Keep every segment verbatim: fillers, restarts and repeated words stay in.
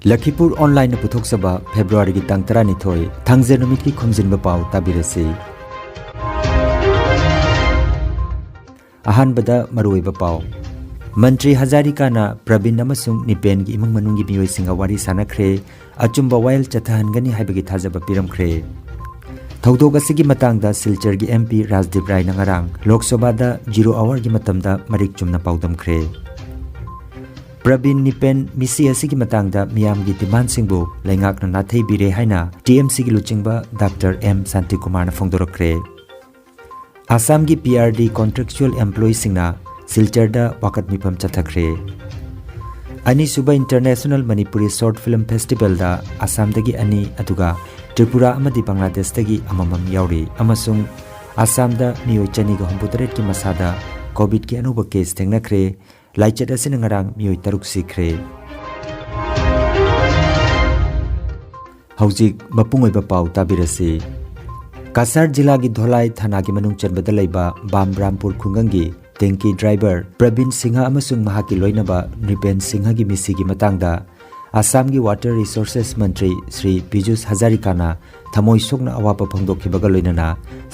ꯂꯈꯤꯄꯨꯔ ꯑꯣꯟꯂꯥꯏꯟꯅ ꯄꯨꯊꯣꯛꯆꯕ ꯐꯦꯕ꯭ꯔꯨꯋꯥꯔꯤꯒꯤ ꯇꯥꯡ ꯇꯔꯥꯅꯤꯊꯣꯏ, ꯊꯥꯡꯖ ꯅꯨꯃꯤꯠꯀꯤ ꯈꯣꯝꯖꯤꯟꯕ ꯄꯥꯎ ꯇꯥꯕꯤꯔꯁꯤ꯫ ꯑꯍꯥꯟꯕꯗ ꯃꯔꯨꯑꯣꯏꯕ ꯄꯥꯎ꯫ ꯃꯟꯇ꯭ꯔꯤ ꯍꯖꯥꯔꯤꯀꯥꯅ ꯄ꯭ꯔꯕꯤꯟ ꯑꯃꯁꯨꯡ ꯅꯤꯄꯦꯟꯒꯤ ꯏꯃꯨꯡ ꯃꯅꯨꯡꯒꯤ ꯃꯤꯑꯣꯏꯁꯤꯡꯒ ꯋꯥꯔꯤ ꯁꯥꯟꯅꯈ꯭ꯔꯦ, ꯑꯆꯨꯝꯕ ꯋꯥꯌꯦꯜ ꯆꯠꯊꯍꯟꯒꯅꯤ ꯍꯥꯏꯕꯒꯤ ꯊꯥꯖꯕ ꯄꯤꯔꯝꯈ꯭ꯔꯦ꯫ ꯊꯧꯗꯣꯛ ꯑꯁꯤꯒꯤ ꯃꯇꯥꯡꯗ ꯁꯤꯜꯆꯔꯒꯤ M P ꯔꯥꯖꯗꯤꯞ ꯔꯥꯏꯅ ꯉꯔꯥꯡ ꯂꯣꯛ ꯁꯚꯥꯗ zero hourꯒꯤ ꯃꯇꯝꯗ ꯃꯔꯤꯛ ꯆꯨꯝꯅ ꯄꯥꯎꯗꯝꯈ꯭ꯔꯦ꯫ ꯄ꯭ꯔꯕꯤꯟ ꯅꯤꯄꯦꯟ ꯃꯤꯁꯤ ꯑꯁꯤꯒꯤ ꯃꯇꯥꯡꯗ ꯃꯤꯌꯥꯝꯒꯤ ꯗꯤꯃꯥꯟꯁꯤꯡꯕꯨ ꯂꯩꯉꯥꯛꯅ ꯅꯥꯊꯩꯕꯤꯔꯦ ꯍꯥꯏꯅ T M Cꯒꯤ ꯂꯨꯆꯤꯡꯕ ꯗꯥꯛꯇꯔ ꯑꯦꯝ ꯁꯥꯟꯇꯤꯀꯨꯃꯥꯔꯅ ꯐꯣꯡꯗꯣꯔꯛꯈ꯭ꯔꯦ꯫ ꯑꯁꯥꯝꯒꯤ P R D contractual employeeꯁꯤꯡꯅ ꯁꯤꯜꯆꯔꯗ ꯋꯥꯀꯠ ꯃꯤꯐꯝ ꯆꯠꯊꯈ꯭ꯔꯦ꯫ ꯑꯅꯤꯁꯨꯕ International Manipuri Short Film Festivalꯗ ꯑꯁꯥꯝꯗꯒꯤ ꯑꯅꯤ, ꯑꯗꯨꯒ ꯇ꯭ꯔꯤꯄꯨꯔꯥ ꯑꯃꯗꯤ ꯕꯪꯒ꯭ꯂꯥꯗꯦꯁꯇꯒꯤ ꯑꯃꯃꯝ ꯌꯥꯎꯔꯤ, ꯑꯃꯁꯨꯡ ꯑꯁꯥꯝꯗ ꯃꯤꯑꯣꯏ ꯆꯅꯤꯒ ꯍꯨꯝꯐꯨꯇꯔꯦꯠꯀꯤ ꯃꯁꯥꯗ ꯀꯣꯚꯤꯗꯀꯤ ꯑꯅꯧꯕ ꯀꯦꯁ ꯊꯦꯡꯅꯈ꯭ꯔꯦ꯫ ꯂꯥꯏꯆꯠ ꯑꯁꯤꯅ ꯉꯔꯥꯡ ꯃꯤꯑꯣꯏ ꯇꯔꯨꯛ ꯁꯤꯈ꯭ꯔꯦ꯫ ꯍꯧꯖꯤꯛ ꯃꯄꯨꯡ ꯑꯣꯏꯕ ꯄꯥꯎ ꯇꯥꯕꯤꯔꯁꯤ꯫ ꯀꯁꯥꯔ ꯖꯤꯂꯥꯒꯤ ꯙꯣꯂꯥꯏ ꯊꯥꯅꯥꯒꯤ ꯃꯅꯨꯡ ꯆꯟꯕꯗ ꯂꯩꯕ ꯕꯥꯝ ꯔꯥꯝꯄꯨꯔ ꯈꯨꯡꯒꯪꯒꯤ ꯇꯦꯡꯀꯤ ꯗ꯭ꯔꯥꯏꯚꯔ ꯄ꯭ꯔꯕꯤꯟ ꯁꯤꯡꯍ ꯑꯃꯁꯨꯡ ꯃꯍꯥꯛꯀꯤ ꯂꯣꯏꯅꯕ ꯅ꯭ꯔꯤꯄꯦꯟ ꯁꯤꯡꯍꯒꯤ ꯃꯤꯁꯤꯒꯤ ꯃꯇꯥꯡꯗ ꯑꯁꯥꯝꯒꯤ ꯋꯥꯇꯔ ꯔꯤꯁꯣꯔꯁꯦꯁ ꯃꯟꯇ꯭ꯔꯤ ꯁ꯭ꯔꯤ ꯄꯤꯖꯨꯁ ꯍꯖꯥꯔꯤꯀꯥꯅ ꯊꯃꯣꯏ ꯁꯣꯛꯅ ꯑꯋꯥꯕ ꯐꯣꯡꯗꯣꯛꯈꯤꯕꯒ ꯂꯣꯏꯅꯅ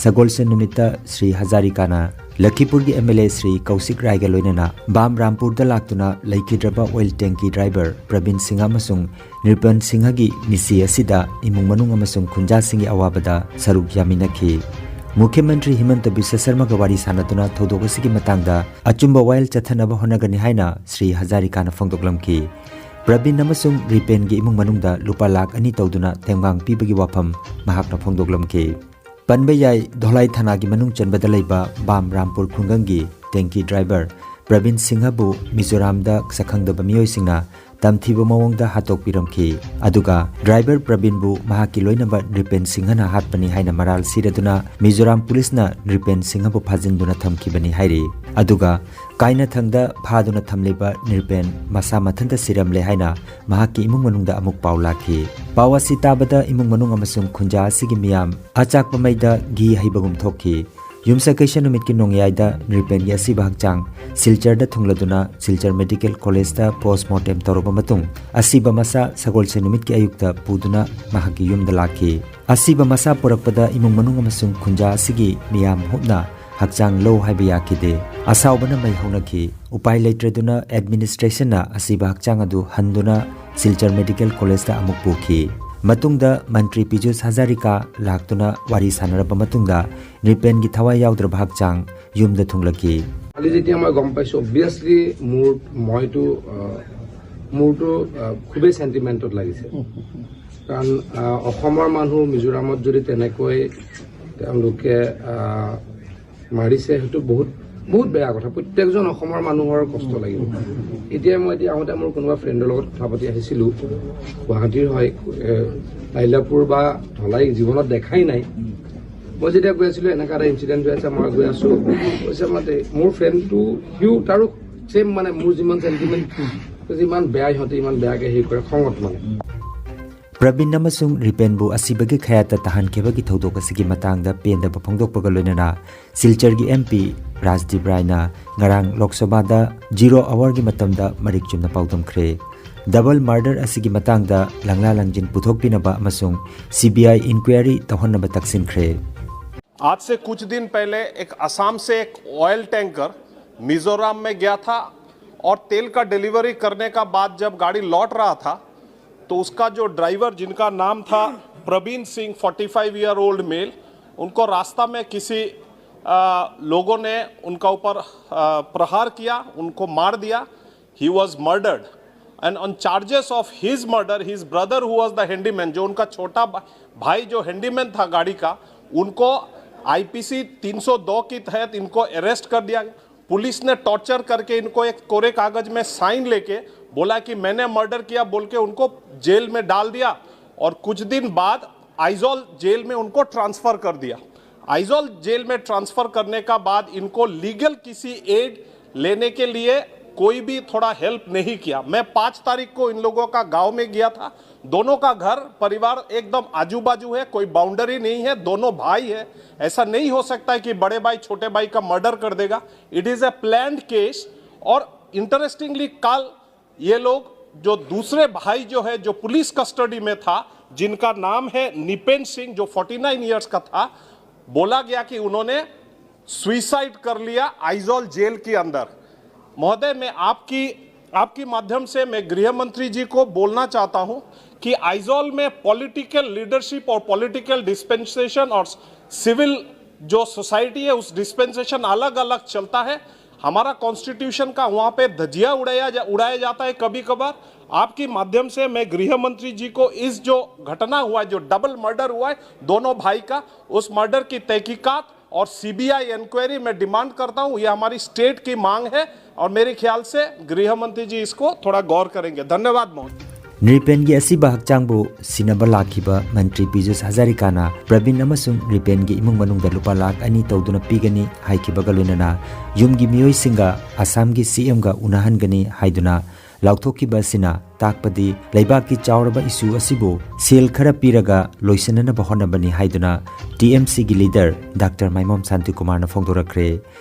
ꯁꯒꯣꯜꯁꯦꯟ ꯅꯨꯃꯤꯠꯇ Shri ꯍꯖꯥꯔꯤꯀꯥꯅ ꯂꯈꯤꯄꯨꯔꯒꯤ M L A Shri ꯀꯧꯁꯤꯛ ꯔꯥꯏꯒ ꯂꯣꯏꯅꯅ ꯕꯥꯝ ꯔꯥꯝꯄꯨꯔꯗ ꯂꯥꯛꯇꯨꯅ ꯂꯩꯈꯤꯗ꯭ꯔꯕ ꯑꯣꯏꯜ ꯇꯦꯡꯀꯤ ꯗ꯭ꯔꯥꯏꯚꯔ ꯄ꯭ꯔꯕꯤꯟ ꯁꯤꯡꯍ ꯑꯃꯁꯨꯡ ꯅ꯭ꯔꯤꯄꯦꯟ ꯁꯤꯡꯍꯒꯤ ꯃꯤꯁꯤ ꯑꯁꯤꯗ ꯏꯃꯨꯡ ꯃꯅꯨꯡ ꯑꯃꯁꯨꯡ ꯈꯨꯟꯖꯥꯁꯤꯡꯒꯤ ꯑꯋꯥꯕꯗ ꯁꯔꯨꯛ ꯌꯥꯃꯤꯟꯅꯈꯤ꯫ ꯃꯨꯈ꯭ꯌ ꯃꯟꯇ꯭ꯔꯤ ꯍꯤꯃꯟꯇ ꯕꯤꯁ꯭ꯋ ꯁꯔꯃꯒ ꯋꯥꯔꯤ ꯁꯥꯟꯅꯗꯨꯅ ꯊꯧꯗꯣꯛ ꯑꯁꯤꯒꯤ ꯃꯇꯥꯡꯗ ꯑꯆꯨꯝꯕ ꯋꯥꯌꯦꯜ ꯆꯠꯊꯅꯕ ꯍꯣꯠꯅꯒꯅꯤ ꯍꯥꯏꯅ ꯁ꯭ꯔꯤ ꯍꯖꯥꯔꯤꯀꯥꯅ ꯐꯣꯡꯗꯣꯛꯂꯝꯈꯤ꯫ ꯄ꯭ꯔꯕꯤꯟ ꯑꯃꯁꯨꯡ ꯔꯤꯄꯦꯟꯒꯤ ꯏꯃꯨꯡ ꯃꯅꯨꯡꯗ ꯂꯨꯄꯥ ꯂꯥꯈ ꯑꯅꯤ ꯇꯧꯗꯨꯅ ꯇꯦꯡꯕꯥꯡ ꯄꯤꯕꯒꯤ ꯋꯥꯐꯝ ꯃꯍꯥꯛꯅ ꯐꯣꯡꯗꯣꯛꯂꯝꯈꯤ꯫ ꯄꯟꯕ ꯌꯥꯏ, ꯙꯣꯂꯥꯏ ꯊꯥꯅꯥꯒꯤ ꯃꯅꯨꯡ ꯆꯟꯕꯗ ꯂꯩꯕ ꯕꯥꯝ ꯔꯥꯝꯄꯨꯔ ꯈꯨꯡꯒꯪꯒꯤ ꯇꯦꯡꯀꯤ ꯗ꯭ꯔꯥꯏꯚꯔ ꯄ꯭ꯔꯕꯤꯟ ꯁꯤꯡꯍꯕꯨ ꯃꯤꯖꯣꯔꯥꯝꯗ ꯁꯛꯈꯪꯗꯕ ꯃꯤꯑꯣꯏꯁꯤꯡꯅ ꯇꯝꯊꯤꯕ ꯃꯑꯣꯡꯗ ꯍꯥꯠꯇꯣꯛꯄꯤꯔꯝꯈꯤ꯫ ꯑꯗꯨꯒ ꯗ꯭ꯔꯥꯏꯚꯔ ꯄ꯭ꯔꯕꯤꯟꯕꯨ ꯃꯍꯥꯛꯀꯤ ꯂꯣꯏꯅꯕ ꯅ꯭ꯔꯤꯄꯦꯟ ꯁꯤꯡꯍꯅ ꯍꯥꯠꯄꯅꯤ ꯍꯥꯏꯅ ꯃꯔꯥꯜ ꯁꯤꯔꯗꯨꯅ ꯃꯤꯖꯣꯔꯥꯝ ꯄꯨꯂꯤꯁꯅ ꯅ꯭ꯔꯤꯄꯦꯟ ꯁꯤꯡꯍꯕꯨ ꯐꯥꯖꯤꯟꯗꯨꯅ ꯊꯝꯈꯤꯕꯅꯤ ꯍꯥꯏꯔꯤ꯫ ꯑꯗꯨꯒ ꯀꯥꯏꯅꯊꯪꯗ ꯐꯥꯗꯨꯅ ꯊꯝꯂꯤꯕ ꯅ꯭ꯔꯤꯄꯦꯟ ꯃꯁꯥ ꯃꯊꯟꯇ ꯁꯤꯔꯝꯂꯦ ꯍꯥꯏꯅ ꯃꯍꯥꯛꯀꯤ ꯏꯃꯨꯡ ꯃꯅꯨꯡꯗ ꯑꯃꯨꯛ ꯄꯥꯎ ꯂꯥꯛꯈꯤ꯫ ꯄꯥꯎ ꯑꯁꯤ ꯇꯥꯕꯗ ꯏꯃꯨꯡ ꯃꯅꯨꯡ ꯑꯃꯁꯨꯡ ꯈꯨꯟꯖꯥ ꯑꯁꯤꯒꯤ ꯃꯤꯌꯥꯝ ꯑꯆꯥꯛꯄ ꯃꯩꯗ ꯘꯤ ꯍꯩꯕꯒꯨꯝ ꯊꯣꯛꯈꯤ꯫ ꯌꯨꯝꯁꯀꯩꯁ ꯅꯨꯃꯤꯠꯀꯤ ꯅꯣꯡꯌꯥꯏꯗ ꯅ꯭ꯔꯤꯄꯦꯟꯒꯤ ꯑꯁꯤꯕ ꯍꯛꯆꯥꯡ ꯁꯤꯜꯆꯔꯗ ꯊꯨꯡꯂꯗꯨꯅ ꯁꯤꯜꯆꯔ ꯃꯦꯗꯤꯀꯦꯜ ꯀꯣꯂꯦꯖꯇ ꯄꯣꯁꯃꯣꯔꯇꯦꯝ ꯇꯧꯔꯕ ꯃꯇꯨꯡ, ꯑꯁꯤꯕ ꯃꯁꯥ ꯁꯒꯣꯜꯁꯦꯟ ꯅꯨꯃꯤꯠꯀꯤ ꯑꯌꯨꯛꯇ ꯄꯨꯗꯨꯅ ꯃꯍꯥꯛꯀꯤ ꯌꯨꯝꯗ ꯂꯥꯛꯈꯤ꯫ ꯑꯁꯤꯕ ꯃꯁꯥ ꯄꯨꯔꯛꯄꯗ ꯏꯃꯨꯡ ꯃꯅꯨꯡ ꯑꯃꯁꯨꯡ ꯈꯨꯟꯖꯥ ꯑꯁꯤꯒꯤ ꯃꯤꯌꯥꯝ ꯍꯨꯞꯅ ꯍꯛꯆꯥꯡ ꯂꯧ ꯍꯥꯏꯕ ꯌꯥꯈꯤꯗꯦ꯫ ꯑꯁꯥꯎꯕꯅ ꯃꯩ ꯍꯧꯅꯈꯤ꯫ ꯎꯄꯥꯏ ꯂꯩꯇ꯭ꯔꯗꯨꯅ ꯑꯦꯗꯃꯤꯅꯤꯁꯇ꯭ꯔꯦꯁꯟꯅ ꯑꯁꯤꯕ ꯍꯛꯆꯥꯡ ꯑꯗꯨ ꯍꯟꯗꯨꯅ ꯁꯤꯜꯆꯔ ꯃꯦꯗꯤꯀꯦꯜ ꯀꯣꯂꯦꯖꯇ ꯑꯃꯨꯛ ꯄꯨꯈꯤ꯫ ꯃꯇꯨꯡꯗ ꯃꯟꯇ꯭ꯔꯤ ꯄꯤꯖꯨꯁ ꯍꯖꯥꯔꯤꯀꯥ ꯂꯥꯛꯇꯨꯅ ꯋꯥꯔꯤ ꯁꯥꯟꯅꯔꯕ ꯃꯇꯨꯡꯗ ꯅ꯭ꯔꯤꯄꯦꯟꯒꯤ ꯊꯋꯥꯏ ꯌꯥꯎꯗ꯭ꯔꯕ ꯍꯛꯆꯥꯡ য়ꯨꯝꯗ ꯊꯨꯡꯂꯛꯈꯤ꯫ কালি যেতিয়া মই গম পাইছোঁ, অভিয়াছলি মোৰ মইতো আহ, মোৰতো আহ, খুবেই চেণ্টিমেণ্টত লাগিছে। কাৰণ আহ, অসমৰ মানুহ মিজোৰামত যদি তেনেকৈ তেওঁলোকে আহ, মাৰিছে, সেইটো বহুত বহুত বেয়া কথা। প্ৰত্যেকজন অসমৰ মানুহৰ কষ্ট লাগিব। এতিয়া মই এতিয়া আহোঁতে মোৰ কোনোবা ফ্ৰেণ্ডৰ লগত কথা পাতি আহিছিলোঁ, গুৱাহাটীৰ হয়, এ, লাইলাপুৰ বা ধলাই, জীৱনত দেখাই নাই। মই যেতিয়া গৈ আছিলোঁ, এনেকুৱা এটা ইনচিডেণ্ট হৈ আছে, মই গৈ আছোঁ, কৈছে, "মাতে মোৰ ফ্ৰেণ্ডটো, সিও তাৰো ছেম, মানে মোৰ যিমান চেণ্টিমেণ্ট, যিমান বেয়া সিহঁতে ইমান বেয়াকৈ হেৰি কৰে, খঙত মানে।" ꯄ꯭ꯔꯕꯤꯟ ꯑꯃꯁꯨꯡ ꯔꯤꯄꯦꯟꯕꯨ ꯑꯁꯤꯕꯒꯤ ꯈꯌꯥꯠꯇ ꯇꯥꯍꯟꯈꯤꯕꯒꯤ ꯊꯧꯗꯣꯛ ꯑꯁꯤꯒꯤ ꯃꯇꯥꯡꯗ ꯄꯦꯟꯗꯕ ꯐꯣꯡꯗꯣꯛꯄꯒ ꯂꯣꯏꯅꯅ ꯁꯤꯜꯆꯔꯒꯤ ꯑꯦꯝ ꯄꯤ ꯔꯥꯖꯗꯤꯞ ꯔꯥꯏꯅ ꯉꯔꯥꯡ ꯂꯣꯛ ꯁꯚꯥꯗ ꯖꯤꯔꯣ ꯑꯋꯥꯔꯒꯤ ꯃꯇꯝꯗ ꯃꯔꯤꯛ ꯆꯨꯝꯅ ꯄꯥꯎꯗꯝꯈ꯭ꯔꯦ꯫ ꯗꯕꯜ ꯃꯔꯗꯔ ꯑꯁꯤꯒꯤ ꯃꯇꯥꯡꯗ ꯂꯪꯂꯥ ꯂꯪꯖꯤꯟ ꯄꯨꯊꯣꯛꯄꯤꯅꯕ ꯑꯃꯁꯨꯡ ꯁꯤ ꯕꯤ ꯑꯥꯏ ꯏꯟꯀ꯭ꯋꯥꯏꯔꯤ ꯇꯧꯍꯟꯅꯕ ꯇꯛꯁꯤꯟꯈ꯭ꯔꯦ꯫ आज से कुछ दिन पहले एक असम से एक ऑयल टैंकर मिजोरम में गया था और तेल का डिलीवरी करने का बाद जब गाड़ी लौट रहा था तो उसका जो ड्राइवर, जिनका नाम था Praveen Singh, forty five year old male, उनको रास्ता में किसी आ, लोगों ने उनका ऊपर आ, प्रहार किया, उनको मार दिया। He was murdered and on charges of his murder, his brother who was the handyman, जो उनका छोटा भा- भाई जो हैंडीमैन था गाड़ी का, उनको आईपीसी तीन सौ दो के तहत इनको अरेस्ट कर दिया गया। पुलिस ने टॉर्चर करके इनको एक कोरे कागज में साइन लेके बोला कि मैंने मर्डर किया बोल के उनको जेल में डाल दिया और कुछ दिन बाद आइजॉल जेल में उनको ट्रांसफर कर दिया। आइजॉल जेल में ट्रांसफर करने का बाद इनको लीगल किसी एड लेने के लिए कोई भी थोड़ा हेल्प नहीं किया। मैं पाँच तारीख को इन लोगों का गांव में गया था। दोनों का घर परिवार एकदम आजू बाजू है, कोई बाउंड्री नहीं है, दोनों भाई है। ऐसा नहीं हो सकता है कि बड़े भाई छोटे भाई का मर्डर कर देगा। It is a planned case. और इंटरेस्टिंगली कल ये लोग जो दूसरे भाई जो है, जो पुलिस कस्टडी में था, जिनका नाम है निपेन सिंह, जो फोर्टी नाइन ईयर्स का था, बोला गया कि उन्होंने सुइसाइड कर लिया आइजॉल जेल के अंदर। महोदय, मैं आपकी आपकी माध्यम से मैं गृह मंत्री जी को बोलना चाहता हूं कि आइजॉल में पॉलिटिकल लीडरशिप और पॉलिटिकल डिस्पेंसेशन और सिविल जो सोसाइटी है, उस डिस्पेंसेशन अलग अलग चलता है। हमारा कॉन्स्टिट्यूशन का वहां पे धजिया उड़ाया जा, उड़ाया जाता है कभी कभार। आपके माध्यम से मैं गृह मंत्री जी को इस जो घटना हुआ है, जो डबल मर्डर हुआ है दोनों भाई का, उस मर्डर की तहकीकात और सीबीआई इंक्वायरी मैं डिमांड करता हूं। यह हमारी स्टेट की मांग है और मेरे ख्याल से गृह मंत्री जी इसको थोड़ा गौर करेंगे। धन्यवाद महोदय। ꯅ꯭ꯔꯤꯄꯦꯟꯒꯤ ꯑꯁꯤꯕ ꯍꯛꯆꯥꯡꯕꯨ ꯁꯤꯟꯅꯕ ꯂꯥꯛꯈꯤꯕ ꯃꯟꯇ꯭ꯔꯤ ꯄꯤꯖꯨꯁ ꯍꯖꯥꯔꯤꯀꯥꯅ ꯄ꯭ꯔꯕꯤꯟ ꯑꯃꯁꯨꯡ ꯅ꯭ꯔꯤꯄꯦꯟꯒꯤ ꯏꯃꯨꯡ ꯃꯅꯨꯡꯗ ꯂꯨꯄꯥ ꯂꯥꯈ ꯑꯅꯤ ꯇꯧꯗꯨꯅ ꯄꯤꯒꯅꯤ ꯍꯥꯏꯈꯤꯕꯒ ꯂꯣꯏꯅꯅ ꯌꯨꯝꯒꯤ ꯃꯤꯑꯣꯏꯁꯤꯡꯒ ꯑꯁꯥꯝꯒꯤ ꯁꯤꯑꯦꯝꯒ ꯎꯅꯍꯟꯒꯅꯤ ꯍꯥꯏꯗꯨꯅ ꯂꯥꯎꯊꯣꯛꯈꯤꯕ ꯑꯁꯤꯅ ꯇꯥꯛꯄꯗꯤ ꯂꯩꯕꯥꯛꯀꯤ ꯆꯥꯎꯔꯕ ꯏꯁꯨ ꯑꯁꯤꯕꯨ ꯁꯦꯜ ꯈꯔ ꯄꯤꯔꯒ ꯂꯣꯏꯁꯤꯟꯅꯅꯕ ꯍꯣꯠꯅꯕꯅꯤ ꯍꯥꯏꯗꯨꯅ ꯇꯤꯑꯦꯝꯁꯤꯒꯤ ꯂꯤꯗꯔ ꯗꯥꯛꯇꯔ ꯃꯥꯏꯃꯣꯝ ꯁꯥꯟꯇꯤꯀꯨꯃꯥꯔꯅ ꯐꯣꯡꯗꯣꯔꯛꯈ꯭ꯔꯦ꯫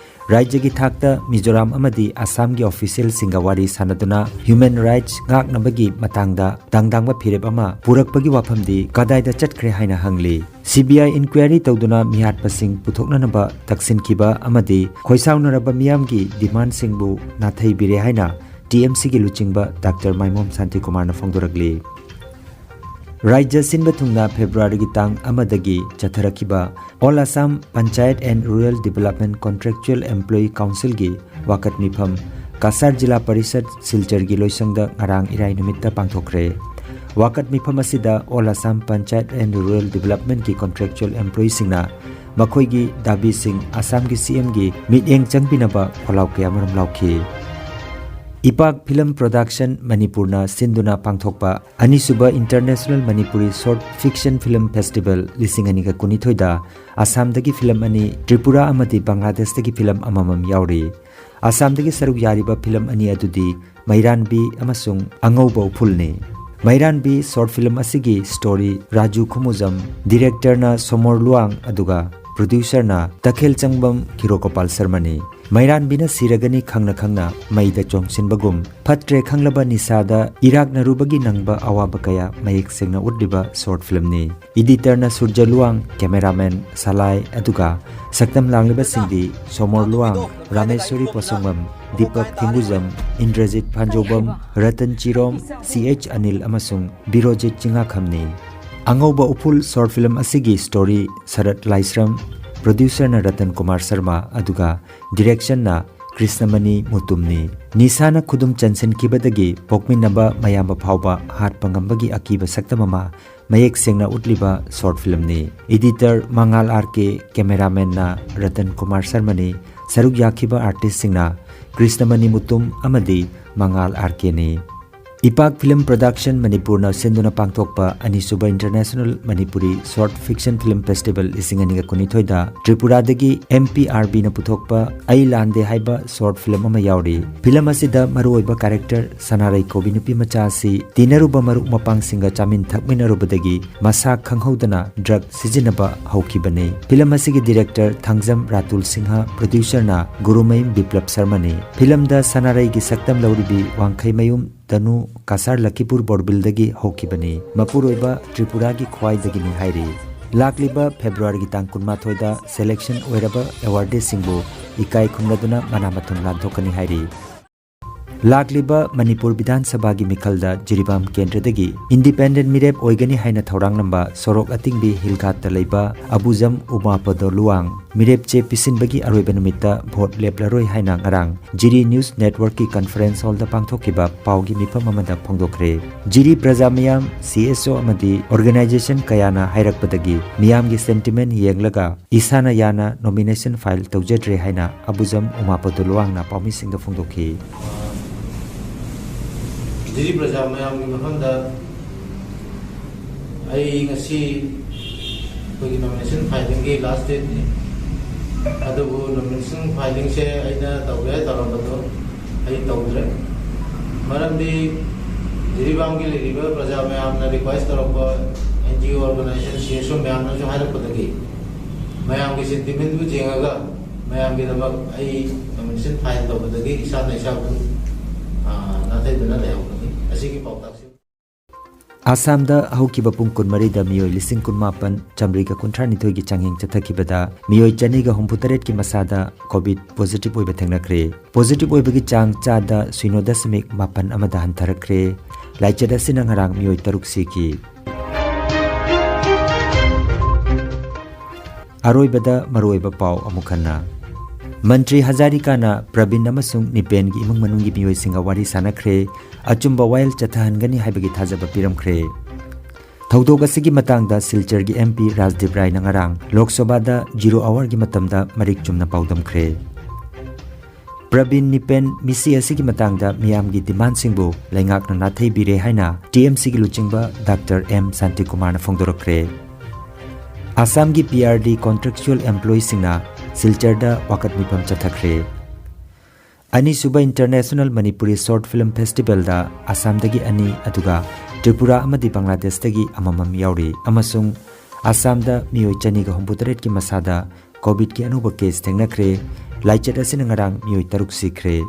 ꯔꯥꯖ꯭ꯌꯒꯤ ꯊꯥꯛꯇ ꯃꯤꯖꯣꯔꯥꯝ ꯑꯃꯗꯤ ꯑꯁꯥꯝꯒꯤ ꯑꯣꯐꯤꯁꯤꯌꯦꯜꯁꯤꯡꯒ ꯋꯥꯔꯤ ꯁꯥꯟꯅꯗꯨꯅ ꯍ꯭ꯌꯨꯃꯦꯟ ꯔꯥꯏꯠꯁ ꯉꯥꯛꯅꯕꯒꯤ ꯃꯇꯥꯡꯗ ꯗꯥꯡꯗꯥꯡꯕ ꯐꯤꯔꯦꯞ ꯑꯃ ꯄꯨꯔꯛꯄꯒꯤ ꯋꯥꯐꯝꯗꯤ ꯀꯗꯥꯏꯗ ꯆꯠꯈ꯭ꯔꯦ ꯍꯥꯏꯅ ꯍꯪꯂꯤ꯫ ꯁꯤꯕꯤꯑꯥꯏ ꯏꯟꯀ꯭ꯋꯥꯏꯔꯤ ꯇꯧꯗꯨꯅ ꯃꯤꯍꯥꯠꯄꯁꯤꯡ ꯄꯨꯊꯣꯛꯅꯅꯕ ꯇꯛꯁꯤꯟꯈꯤꯕ ꯑꯃꯗꯤ ꯈꯣꯏꯁꯥꯎꯅꯔꯕ ꯃꯤꯌꯥꯝꯒꯤ ꯗꯤꯃꯥꯟꯁꯤꯡꯕꯨ ꯅꯥꯊꯩꯕꯤꯔꯦ ꯍꯥꯏꯅ ꯇꯤꯑꯦꯝꯁꯤꯒꯤ ꯂꯨꯆꯤꯡꯕ ꯗꯥꯛꯇꯔ ꯃꯥꯏꯃꯣꯝ ꯁꯥꯟꯇꯤꯀꯨꯃꯥꯔꯅ ꯐꯣꯡꯗꯣꯔꯛꯂꯤ꯫ ꯔꯥꯖ꯭ꯌ ꯁꯤꯟꯕ ꯊꯨꯡꯅ ꯐꯦꯕ꯭ꯔꯨꯋꯥꯔꯤꯒꯤ ꯇꯥꯡ ꯑꯃꯗꯒꯤ ꯆꯠꯊꯔꯛꯈꯤꯕ All Assam Panchayat and Rural Development Contractual Employee Councilꯒꯤ ꯋꯥꯀꯠ ꯃꯤꯐꯝ ꯀꯁꯥꯔ ꯖꯤꯂꯥ ꯄꯔꯤꯁꯠ ꯁꯤꯜꯆꯔꯒꯤ ꯂꯣꯏꯁꯪꯗ ꯉꯔꯥꯡ ꯏꯔꯥꯏ ꯅꯨꯃꯤꯠꯇ ꯄꯥꯡꯊꯣꯛꯈ꯭ꯔꯦ꯫ ꯋꯥꯀꯠ ꯃꯤꯐꯝ ꯑꯁꯤꯗ All Assam Panchayat and Rural Developmentꯀꯤ contractual employeeꯁꯤꯡꯅ ꯃꯈꯣꯏꯒꯤ ꯗꯥꯕꯤꯁꯤꯡ ꯑꯁꯥꯝꯒꯤ ꯁꯤꯑꯦꯝꯒꯤ ꯃꯤꯠꯌꯦꯡ ꯆꯪꯕꯤꯅꯕ ꯈꯣꯜꯂꯥꯎ ꯀꯌꯥꯃꯔꯨꯝ ꯂꯥꯎꯈꯤ꯫ ꯏꯄꯥꯛ ꯐꯤꯂꯝ ꯄ꯭ꯔꯣꯗꯛꯁꯟ ꯃꯅꯤꯄꯨꯔꯅ ꯁꯤꯟꯗꯨꯅ ꯄꯥꯡꯊꯣꯛꯄ ꯑꯅꯤꯁꯨꯕ International Manipuri Short Fiction Film Festival ꯂꯤꯁꯤꯡ ꯑꯅꯤꯒ ꯀꯨꯟꯅꯤꯊꯣꯏꯗ ꯑꯁꯥꯝꯗꯒꯤ ꯐꯤꯂꯝ ꯑꯅꯤ, ꯇ꯭ꯔꯤꯄꯨꯔꯥ ꯑꯃꯗꯤ ꯕꯪꯒ꯭ꯂꯥꯗꯦꯁꯇꯒꯤ ꯐꯤꯂꯝ ꯑꯃꯃꯝ ꯌꯥꯎꯔꯤ꯫ ꯑꯁꯥꯝꯗꯒꯤ ꯁꯔꯨꯛ ꯌꯥꯔꯤꯕ ꯐꯤꯂꯝ ꯑꯅꯤ ꯑꯗꯨꯗꯤ ꯃꯩꯔꯥꯟꯕꯤ ꯑꯃꯁꯨꯡ ꯑꯉꯧꯕ ꯎꯐꯨꯜꯅꯤ꯫ ꯃꯩꯔꯥꯟꯕꯤ ꯁꯣꯔꯠ ꯐꯤꯂꯝ ꯑꯁꯤꯒꯤ ꯁ꯭ꯇꯣꯔꯤ ꯔꯥꯖꯨ ꯈꯨꯃꯨꯖꯝ, ꯗꯤꯔꯦꯛꯇꯔꯅ ꯁꯣꯃꯣꯔ ꯂꯨꯋꯥꯡ ꯑꯗꯨꯒ ꯄ꯭ꯔꯣꯗ꯭ꯌꯨꯁꯔꯅ ꯇꯈꯦꯜ ꯆꯪꯕꯝ ꯈꯤꯔꯣꯀꯣꯄꯥꯜ ꯁꯔꯃꯅꯤ꯫ ꯃꯩꯔꯥꯟꯕꯤꯅ ꯁꯤꯔꯒꯅꯤ ꯈꯪꯅ ꯈꯪꯅ ꯃꯩꯗ ꯆꯣꯡꯁꯤꯟꯕꯒꯨꯝ, ꯐꯠꯇ꯭ꯔꯦ ꯈꯪꯂꯕ ꯅꯤꯁꯥꯗ ꯏꯔꯥꯛꯅꯔꯨꯕꯒꯤ ꯅꯪꯕ ꯑꯋꯥꯕ ꯀꯌꯥ ꯃꯌꯦꯛ ꯁꯦꯡꯅ ꯎꯠꯂꯤꯕ ꯁꯣꯔꯠ ꯐꯤꯂꯝꯅꯤ꯫ ꯏꯗꯤꯇꯔꯅ ꯁꯨꯔꯖ ꯂꯨꯋꯥꯡ, ꯀꯦꯃꯦꯔꯥꯃꯦꯟ ꯁꯂꯥꯏ, ꯑꯗꯨꯒ ꯁꯛꯇꯝ ꯂꯥꯡꯂꯤꯕꯁꯤꯡꯗꯤ ꯁꯣꯃꯣꯔ ꯂꯨꯋꯥꯡ, ꯔꯥꯃꯦꯁ꯭ꯋꯔꯤ ꯄꯣꯁꯪꯕꯝ, ꯗꯤꯄꯛ ꯊꯦꯡꯒꯨꯖꯝ, ꯏꯟꯗ꯭ꯔꯖꯤꯠ ꯐꯥꯟꯖꯧꯕꯝ, ꯔꯇꯟ ꯆꯤꯔꯣꯝ, ꯁꯤ ꯑꯩꯆ ꯑꯅꯤꯜ ꯑꯃꯁꯨꯡ ꯕꯤꯔꯣꯖꯤꯠ ꯆꯤꯡꯉꯥꯈꯝꯅꯤ꯫ ꯑꯉꯧꯕ ꯎꯐꯨꯜ ꯁꯣꯔꯠ ꯐꯤꯂꯝ ꯑꯁꯤꯒꯤ ꯁ꯭ꯇꯣꯔꯤ ꯁꯔꯠ ꯂꯥꯏꯁ꯭ꯔꯝ, ꯄ꯭ꯔꯣꯗ꯭ꯌꯨꯁꯔꯅ ꯔꯇꯟ ꯀꯨꯃꯥꯔ ꯁꯔꯃ, ꯑꯗꯨꯒ ꯗꯤꯔꯦꯛꯁꯟꯅ ꯀ꯭ꯔꯤꯁꯅꯃꯅꯤ ꯃꯨꯇꯨꯝꯅꯤ꯫ ꯅꯤꯁꯥꯅ ꯈꯨꯗꯨꯝ ꯆꯟꯁꯤꯟꯈꯤꯕꯗꯒꯤ ꯄꯣꯛꯃꯤꯟꯅꯕ ꯃꯌꯥꯝꯕ ꯐꯥꯎꯕ ꯍꯥꯠꯄ ꯉꯝꯕꯒꯤ ꯑꯀꯤꯕ ꯁꯛꯇꯝ ꯑꯃ ꯃꯌꯦꯛ ꯁꯦꯡꯅ ꯎꯠꯂꯤꯕ ꯁꯣꯔꯠ ꯐꯤꯂꯝꯅꯤ꯫ ꯏꯗꯤꯇꯔ ꯃꯉꯥꯜ ꯑꯥꯔ ꯀꯦ, ꯀꯦꯃꯦꯔꯥꯃꯦꯟꯅ ꯔꯇꯟ ꯀꯨꯃꯥꯔ ꯁꯔꯃꯅꯤ, ꯁꯔꯨꯛ ꯌꯥꯈꯤꯕ ꯑꯥꯔꯇꯤꯁꯁꯤꯡꯅ ꯀ꯭ꯔꯤꯁꯅꯃꯅꯤ ꯃꯨꯇꯨꯝ ꯑꯃꯗꯤ ꯃꯉꯥꯜ ꯑꯥꯔ ꯀꯦꯅꯤ꯫ ꯏꯄꯥꯛ ꯐꯤꯂꯝ ꯄ꯭ꯔꯣꯗꯛꯁꯟ ꯃꯅꯤꯄꯨꯔꯅ ꯁꯤꯟꯗꯨꯅ ꯄꯥꯡꯊꯣꯛꯄ ꯑꯅꯤꯁꯨꯕ international Manipuri short fiction film festival ꯂꯤꯁꯤꯡ ꯑꯅꯤꯒ ꯀꯨꯟꯅꯤꯊꯣꯏꯗ ꯇ꯭ꯔꯤꯄꯨꯔꯥꯗꯒꯤ ꯑꯦꯝ ꯄꯤ ꯑꯥꯔ ꯕꯤꯅ ꯄꯨꯊꯣꯛꯄ ꯑꯩ ꯂꯥꯟꯗꯦ ꯍꯥꯏꯕ ꯁꯣꯔꯠ ꯐꯤꯂꯝ ꯑꯃ ꯌꯥꯎꯔꯤ꯫ ꯐꯤꯂꯝ ꯑꯁꯤꯗ ꯃꯔꯨꯑꯣꯏꯕ ꯀꯦꯔꯦꯛꯇꯔ ꯁꯅꯥꯔꯩ ꯀꯧꯕꯤ ꯅꯨꯄꯤ ꯃꯆꯥ ꯑꯁꯤ ꯇꯤꯟꯅꯔꯨꯕ ꯃꯔꯨꯞ ꯃꯄꯥꯡꯁꯤꯡꯒ ꯆꯥꯃꯤꯟ ꯊꯛꯃꯤꯟꯅꯔꯨꯕꯗꯒꯤ ꯃꯁꯥ ꯈꯪꯍꯧꯗꯅ ꯗ꯭ꯔꯒ ꯁꯤꯖꯤꯟꯅꯕ ꯍꯧꯈꯤꯕꯅꯤ꯫ ꯐꯤꯂꯝ ꯑꯁꯤꯒꯤ ꯗꯤꯔꯦꯛꯇꯔ ꯊꯥꯡꯖꯝ ꯔꯥꯇꯨꯜ ꯁꯤꯡꯍ, ꯄ꯭ꯔꯣꯗ꯭ꯌꯨꯁꯔꯅ ꯒꯨꯔꯨꯃꯌꯨꯝ ꯕꯤꯄ꯭ꯂꯕ ꯁꯔꯃꯅꯤ꯫ ꯐꯤꯂꯝꯗ ꯁꯅꯥꯔꯩꯒꯤ ꯁꯛꯇꯝ ꯂꯧꯔꯤꯕꯤ ꯋꯥꯡꯈꯩꯃꯌꯨꯝ ꯇꯅꯨ ꯀꯁꯥꯔ ꯂꯈꯤꯄꯨꯔ ꯕꯣꯔꯕꯤꯜꯗꯒꯤ ꯍꯧꯈꯤꯕꯅꯤ꯫ ꯃꯄꯨꯔꯣꯏꯕ ꯇ꯭ꯔꯤꯄꯨꯔꯥꯒꯤ ꯈ꯭ꯋꯥꯏꯗꯒꯤꯅꯤ ꯍꯥꯏꯔꯤ꯫ ꯂꯥꯛꯂꯤꯕ ꯐꯦꯕ꯭ꯔꯨꯋꯥꯔꯤꯒꯤ ꯇꯥꯡ ꯀꯨꯟꯃꯥꯊꯣꯏꯗ ꯁꯦꯂꯦꯛꯁꯟ ꯑꯣꯏꯔꯕ ꯑꯦꯋꯥꯔꯗꯤꯁꯁꯤꯡꯕꯨ ꯏꯀꯥꯏ ꯈꯨꯝꯅꯗꯨꯅ ꯃꯅꯥ ꯃꯊꯨꯝ ꯂꯥꯟꯊꯣꯛꯀꯅꯤ ꯍꯥꯏꯔꯤ꯫ ꯂꯥꯛꯂꯤꯕ ꯃꯅꯤꯄꯨꯔ ꯕꯤꯙꯥꯟ ꯁꯚꯥꯒꯤ ꯃꯤꯈꯜꯗ ꯖꯤꯔꯤꯕꯥꯝ ꯀꯦꯟꯗ꯭ꯔꯗꯒꯤ ꯏꯟꯗꯤꯄꯦꯟꯗꯦꯟ ꯃꯤꯔꯦꯞ ꯑꯣꯏꯒꯅꯤ ꯍꯥꯏꯅ ꯊꯧꯔꯥꯡꯂꯝꯕ ꯁꯣꯔꯣꯛ ꯑꯇꯤꯡꯕꯤ ꯍꯤꯜꯒꯥꯠꯇ ꯂꯩꯕ ꯑꯕꯨꯖꯝ ꯎꯃꯥꯄꯗꯣ ꯂꯨꯋꯥꯡ ꯃꯤꯔꯦꯞ ꯆꯦ ꯄꯤꯁꯤꯟꯕꯒꯤ ꯑꯔꯣꯏꯕ ꯅꯨꯃꯤꯠꯇ ꯚꯣꯠ ꯂꯦꯞꯂꯔꯣꯏ ꯍꯥꯏꯅ ꯉꯔꯥꯡ ꯖꯤꯔꯤ ꯅ꯭ꯌꯨꯁ ꯅꯦꯠꯋꯔꯛꯀꯤ ꯀꯟꯐꯔꯦꯟꯁ ꯍꯣꯜꯗ ꯄꯥꯡꯊꯣꯛꯈꯤꯕ ꯄꯥꯎꯒꯤ ꯃꯤꯐꯝ ꯑꯃꯗ ꯐꯣꯡꯗꯣꯛꯈ꯭ꯔꯦ꯫ ꯖꯤꯔꯤ ꯄ꯭ꯔꯖꯥ ꯃꯤꯌꯥꯝ, ꯁꯤ ꯑꯦꯁ ꯑꯣ ꯑꯃꯗꯤ ꯑꯣꯔꯒꯅꯥꯏꯖꯦꯁꯟ ꯀꯌꯥꯅ ꯍꯥꯏꯔꯛꯄꯗꯒꯤ ꯃꯤꯌꯥꯝꯒꯤ ꯁꯦꯟꯇꯤꯃꯦꯟ ꯌꯦꯡꯂꯒ ꯏꯁꯥꯅ ꯌꯥꯅ ꯅꯣꯃꯤꯅꯦꯁꯟ ꯐꯥꯏꯜ ꯇꯧꯖꯗ꯭ꯔꯦ ꯍꯥꯏꯅ ꯑꯕꯨꯖꯝ ꯎꯃꯥꯄꯗꯣ ꯂꯨꯋꯥꯡꯅ ꯄꯥꯎꯃꯤꯁꯤꯡꯗ ꯐꯣꯡꯗꯣꯛꯈꯤ꯫ ꯖꯤꯔꯤ ꯄ꯭ꯔꯖꯥ ꯃꯌꯥꯝꯒꯤ ꯃꯐꯝꯗ ꯑꯩ ꯉꯁꯤ ꯑꯩꯈꯣꯏꯒꯤ ꯅꯣꯃꯤꯅꯦꯁꯟ ꯐꯥꯏꯂꯤꯡꯒꯤ ꯂꯥꯁ ꯗꯦꯠꯅꯤ꯫ ꯑꯗꯨꯕꯨ ꯅꯣꯃꯤꯅꯦꯁꯟ ꯐꯥꯏꯂꯤꯡꯁꯦ ꯑꯩꯅ ꯇꯧꯒꯦ ꯇꯧꯔꯝꯕꯗꯣ ꯑꯩ ꯇꯧꯗ꯭ꯔꯦ꯫ ꯃꯔꯝꯗꯤ ꯖꯤꯔꯤꯕꯥꯝꯒꯤ ꯂꯩꯔꯤꯕ ꯄ꯭ꯔꯖꯥ ꯃꯌꯥꯝꯅ ꯔꯤꯀ꯭ꯋꯦꯁ ꯇꯧꯔꯛꯄ, and G O organisation, C S ꯑꯣ ꯃꯌꯥꯝꯅꯁꯨ ꯍꯥꯏꯔꯛꯄꯗꯒꯤ, ꯃꯌꯥꯝꯒꯤ ꯁꯦꯟꯇꯤꯃꯦꯟꯕꯨ ꯌꯦꯡꯉꯒ ꯃꯌꯥꯝꯒꯤꯗꯃꯛ ꯑꯩ ꯅꯣꯃꯤꯅꯦꯁꯟ ꯐꯥꯏꯜ ꯇꯧꯕꯗꯒꯤ ꯏꯁꯥꯅ ꯏꯁꯥꯕꯨ, ꯑ, ꯅꯥꯊꯩꯗꯨꯅ ꯂꯩꯍꯧꯕꯅꯤ꯫ ꯑꯁꯤꯒꯤ ꯄꯥꯎꯇꯥꯛꯁꯤ ꯑꯁꯥꯝꯗ ꯍꯧꯈꯤꯕ ꯄꯨꯡ ꯀꯨꯟꯃꯔꯤꯗ ꯃꯤꯑꯣꯏ ꯂꯤꯁꯤꯡ ꯀꯨꯟꯃꯥꯄꯟ ꯆꯥꯃꯔꯤꯒ ꯀꯨꯟꯊ꯭ꯔꯥꯅꯤꯊꯣꯏꯒꯤ ꯆꯥꯡꯌꯦꯡ ꯆꯠꯊꯈꯤꯕꯗ ꯃꯤꯑꯣꯏ ꯆꯅꯤꯒ ꯍꯨꯝꯐꯨꯇꯔꯦꯠꯀꯤ ꯃꯁꯥꯗ ꯀꯣꯚꯤꯗ ꯄꯣꯖꯤꯇꯤꯚ ꯑꯣꯏꯕ ꯊꯦꯡꯅꯈ꯭ꯔꯦ꯫ ꯄꯣꯖꯤꯇꯤꯚ ꯑꯣꯏꯕꯒꯤ ꯆꯥꯡ ꯆꯥꯗ ꯁꯤꯅꯣ ꯗꯁꯃꯤꯛ ꯃꯥꯄꯟ ꯑꯃꯗ ꯍꯟꯊꯔꯛꯈ꯭ꯔꯦ꯫ ꯂꯥꯏꯆꯠ ꯑꯁꯤꯅ ꯉꯔꯥꯡ ꯃꯤꯑꯣꯏ ꯇꯔꯨꯛ ꯁꯤꯈꯤ꯫ ꯑꯔꯣꯏꯕꯗ ꯃꯔꯨꯑꯣꯏꯕ ꯄꯥꯎ ꯑꯃꯨꯛ ꯍꯟꯅ꯫ ꯃꯟꯇ꯭ꯔꯤ ꯍꯖꯥꯔꯤꯀꯥꯅ ꯄ꯭ꯔꯕꯤꯟ ꯑꯃꯁꯨꯡ ꯅꯤꯄꯦꯟꯒꯤ ꯏꯃꯨꯡ ꯃꯅꯨꯡꯒꯤ ꯃꯤꯑꯣꯏꯁꯤꯡꯒ ꯋꯥꯔꯤ ꯁꯥꯅꯈ꯭ꯔꯦ꯫ ꯑꯆꯨꯝꯕ ꯋꯥꯌꯦꯜ ꯆꯠꯊꯍꯟꯒꯅꯤ ꯍꯥꯏꯕꯒꯤ ꯊꯥꯖꯕ ꯄꯤꯔꯝꯈ꯭ꯔꯦ꯫ ꯊꯧꯗꯣꯛ ꯑꯁꯤꯒꯤ ꯃꯇꯥꯡꯗ ꯁꯤꯜꯆꯔꯒꯤ ꯑꯦꯝ ꯄꯤ ꯔꯥꯖꯗꯤꯞ ꯔꯥꯏꯅ ꯉꯔꯥꯡ ꯂꯣꯛ ꯁꯚꯥꯗ ꯖꯤꯔꯣ ꯑꯋꯥꯔꯒꯤ ꯃꯇꯝꯗ ꯃꯔꯤꯛ ꯆꯨꯝꯅ ꯄꯥꯎꯗꯝꯈ꯭ꯔꯦ꯫ ꯄ꯭ꯔꯕꯤꯟ ꯅꯤꯄꯦꯟ ꯃꯤꯁꯤ ꯑꯁꯤꯒꯤ ꯃꯇꯥꯡꯗ ꯃꯤꯌꯥꯝꯒꯤ ꯗꯤꯃꯥꯟꯁꯤꯡꯕꯨ ꯂꯩꯉꯥꯛꯅ ꯅꯥꯊꯩꯕꯤꯔꯦ ꯍꯥꯏꯅ ꯇꯤ ꯑꯦꯝ ꯁꯤꯒꯤ ꯂꯨꯆꯤꯡꯕ ꯗꯥꯛꯇꯔ ꯑꯦꯝ ꯁꯥꯟꯇꯤꯀꯨꯃꯥꯔꯅ ꯐꯣꯡꯗꯣꯔꯛꯈ꯭ꯔꯦ꯫ ꯑꯁꯥꯝꯒꯤ ꯄꯤ ꯑꯥꯔ ꯗꯤ ꯀꯣꯟꯇ꯭ꯔꯦꯛꯆꯨꯑꯦꯜ ꯑꯦꯝꯄ꯭ꯂꯣꯌꯤꯁꯤꯡꯅ ꯁꯤꯜꯆꯔꯗ ꯋꯥꯀꯠ ꯃꯤꯐꯝ ꯆꯠꯊꯈ꯭ꯔꯦ꯫ ꯑꯅꯤꯁꯨꯕ ꯏꯟꯇꯔꯅꯦꯁꯅꯦꯜ ꯃꯅꯤꯄꯨꯔꯤ ꯁꯣꯔꯠ ꯐꯤꯂꯝ ꯐꯦꯁꯇꯤꯚꯦꯜꯗ ꯑꯁꯥꯝꯗꯒꯤ ꯑꯅꯤ, ꯑꯗꯨꯒ ꯇ꯭ꯔꯤꯄꯨꯔꯥ ꯑꯃꯗꯤ ꯕꯪꯒ꯭ꯂꯥꯗꯦꯁꯇꯒꯤ ꯑꯃꯃꯝ ꯌꯥꯎꯔꯤ, ꯑꯃꯁꯨꯡ ꯑꯁꯥꯝꯗ ꯃꯤꯑꯣꯏ ꯆꯅꯤꯒ ꯍꯨꯝꯐꯨꯇꯔꯦꯠꯀꯤ ꯃꯁꯥꯗ ꯀꯣꯚꯤꯗꯀꯤ ꯑꯅꯧꯕ ꯀꯦꯁ ꯊꯦꯡꯅꯈ꯭ꯔꯦ꯫ ꯂꯥꯏꯆꯠ ꯑꯁꯤꯅ ꯉꯔꯥꯡ ꯃꯤꯑꯣꯏ ꯇꯔꯨꯛ ꯁꯤꯈ꯭ꯔꯦ꯫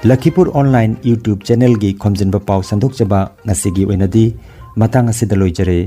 ꯂꯈꯤꯄꯨꯔ ꯑꯣꯟꯂꯥꯏꯟ YouTube ꯆꯦꯅꯦꯜꯒꯤ ꯈꯣꯝꯖꯤꯟꯕ ꯄꯥꯎ ꯁꯟꯗꯣꯛꯆꯕ ꯉꯁꯤꯒꯤ ꯑꯣꯏꯅꯗꯤ ꯃꯇꯥꯡ ꯑꯁꯤꯗ ꯂꯣꯏꯖꯔꯦ꯫